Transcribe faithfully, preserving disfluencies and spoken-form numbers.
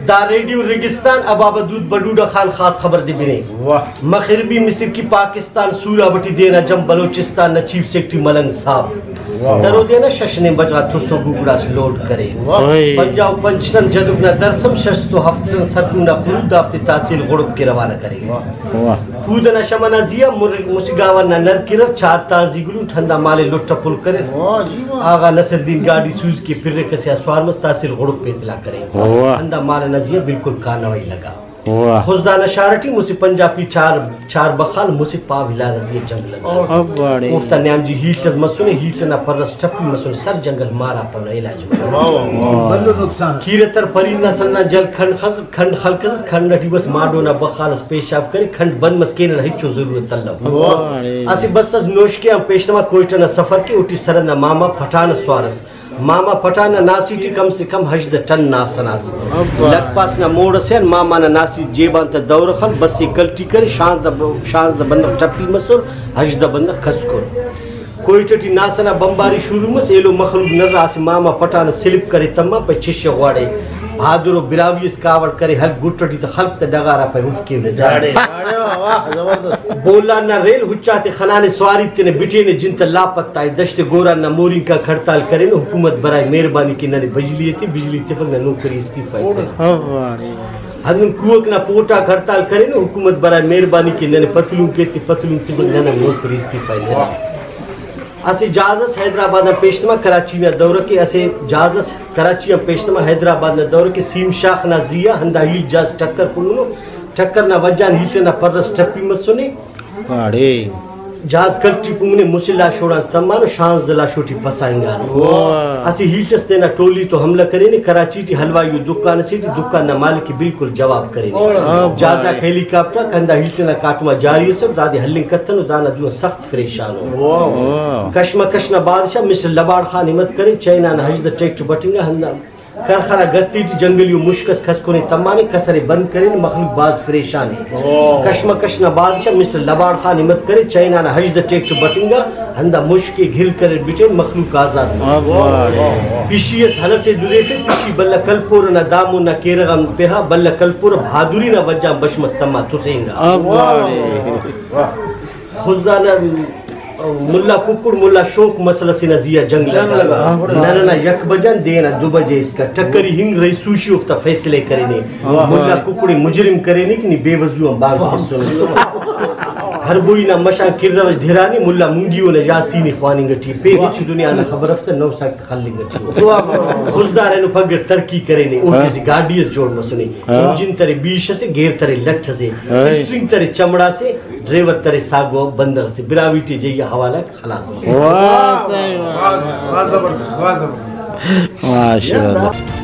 دا ریڈیو ریگستان، ابابدود بڈوڈہ خان خاص خبر دے بنے۔ واہ۔ مغربی مصر کی پاکستان سوراب ٹی دے نا جم بلوچستان نا چیف سیکرٹری ملنگ صاحب۔ واہ۔ درو دے نا شش نیم بجا تسو گوگڑاس لوڈ کرے۔ واہ۔ اوئے۔ پنجاہ و پنچ ٹن جدک نا درسم، شش سو ہفت ٹن سرگو نا خروٹ دافتے تحصیل غڑپ کے روانہ کرے۔ واہ۔ واہ۔ پود ئنا شم ئنا زی آ مر-، مسہ گاوان نا نر کریر، چار تانزی گلو ٹھندا مال ئے لٹ پل کریر۔ واہ جی واہ۔ آغا نصر الدین گاڈی سوز کے پرک ئسے آ سوار مس، تحصیل غڑپ پہ اطلاع کرے۔ واہ۔ ٹھندا مال ئنا زی آ بالکل کارنوائی لگا۔ واہ۔ خضدار نا شار ٹی مسہ پنجابی چار، چار بخال مسہ پاو ہلار ئسے جنگ لگا۔ اباڑے۔ اوفتا نیام جی ہیلٹ ئس مسنے، ہیلٹ ئنا پر ئس ٹپی مسنے، سر جنگل مارا پنہ علاج مس۔ واہ واہ۔ بھلو نقصان۔ کیرتر پرین نا سنا جل کھنڈ خس، کھنڈ خلکس، کھنڈ ئٹی بس ماڈو نا بخال ئس پیشاب کرے، کھنڈ بند مس، کینہ نا ہچو ضرورت الو۔ واہ۔ اسہ بس ئس نوشکے آن پیشتما کوئٹہ نا سفر کے، اوٹی سرند آ ماما پٹھان ئس سوار ئس۔ ماما پٹھان نا ناسی ٹی کم سے کم ہژدہ ٹن ناسن ئس۔ واہ۔ لکھ پاس نا موڑ ئسے آن ماما نا ناسی جیب آن تہ دورہ خل، بس ئے کلٹی کرے، شانزدہ ب-، شانزدہ بندغ ٹپی مسر، ہژدہ بندغ کھسکر۔ کوئٹہ ٹی ناسہ نا بمباری شروع مس، ایلو مخلوق نرا اسہ ماما پٹھان ئس سلپ کرے تما پائے چش غواڑے۔ بہادر و براہوئی ئس کاوڑ کرے، ہلک گٹ ٹی تہ خلک تہ ڈغار آ پائے اف کیوہ داڑے۔ داڑے، واہ، زبردست۔ بولان نا ریل ہچ آتے خنانے، سواری تینے بٹینے، جن تہ لاپتہ ءِ۔ دشت گوران نا مورینک آک ہڑتال کرینو، حکومت برائے مہربانی کہ ننے بجلی ایتے، بجلی تفک نا نوکری استعفی ایتے۔ اوڑے۔ ہندن کوہک نا پورٹ آک ہڑتال کرینو، حکومت برائے مہربانی کہ ننے پتلون کے تے پتلون تفک ننا نوکری استعفی ءِ۔ اسہ جہاز اس حیدرآباد آن پیشتما کراچی نا دورہ کے، اسہ جہاز اس کراچی آن پیشتما حیدرآباد نا دورہ کے سیم شاخ نا زی آ ہندا ہیل جہاز ٹکر کننو، ٹکر نا وجہ آن ہیل ئنا پر ئس ٹپی مسنے۔ پاڑے۔ جہاز کلٹی کنگنے، مسہ لاش اوڑان تمانو، شانزدہ لاش اوٹی پسا انگانو۔ واہ۔ اسہ ہیٹ اس تینا ٹولی تو حملہ کرینے، کراچی ٹی حلوائی و دکان اسے ٹی دکان نا مالک ءِ بالکل جواب کرینے۔ واہ۔ جہاز آک ہیلی کاپٹر آک ہندا ہیٹ ئنا کاٹم آ جاری ئسر، دادے ہلنگ کتنو، دانا دو آن سخت فریشان ءُ۔ واہ۔ واہ۔ کشمکش نا بادشاہ مسٹر لباڑ خان ہمت کرے، چائنا نا ہژدہ ٹیکٹ بٹنگا ہندا کرخ ئنا گتے ٹی جنگلی و مشک ئس کھسکنے تمانے، کسر ئے بند کرینے، مخلوق بھاز فریشان ءِ۔ اوہ۔ کشمکش نا بادشاہ مسٹر لباڑ خان ہمت کرے، چائنا نا ہژدہ ٹیکٹ بٹنگا، ہندا مشک ئے گھر کریر بٹین، مخلوق آزاد مس۔ اباڑے۔ پشی ئس ہلسے دودیفے، پشی بھلا کلپورہ نا دامون نا کیرغ آن پہا، بھلا کلپورہ بہادری نا وجہ آن بش مس تما تسینگا۔ اباڑے۔ واہ۔ خضدار نا ملا ککڑ ملا شوق مسئلہ سے نا زی آ جنگ جنگ لگا۔ لگا۔ نن ئنا یک بجہ آن دے ئنا دو بجہ اسکا ٹکری ہنگ رئیس سوشی اوفتا فیصلہ ءِ کرینے۔ واہ۔ ملا ککڑ ئے مجرم کرینے کہ نی بے وضو آن بانگ تسنے۔ ہر بوئی نا مش آن کرہ ئس ڈھیرانے، ملا مونگی اونا یاسین ئے خواننگ ٹی پین، واہ۔ ہچ دنیا نا خبر اف تہ نو ساعت خلنگ ٹی۔ واہ، واہ، واہ۔ خضدار اینو پگہ ترقی کرینے، اوٹی ہاں۔ اسہ گاڈی ئس جوڑ مسنے۔ ہاں۔ انجن ترے بیش ئسے، گیئر ترے لٹ ئسے، ہاں۔ اسٹرنگ ترے چمڑا سے، ڈرائیور ترے ساگو بندغ ئسے، براہوئی ٹی جئی آ حوالہ خلاص مس۔ واہ، صحیح، واہ، واہ، واہ۔ واہ، زبردست، واہ، زبردست۔ ماشاءاللہ۔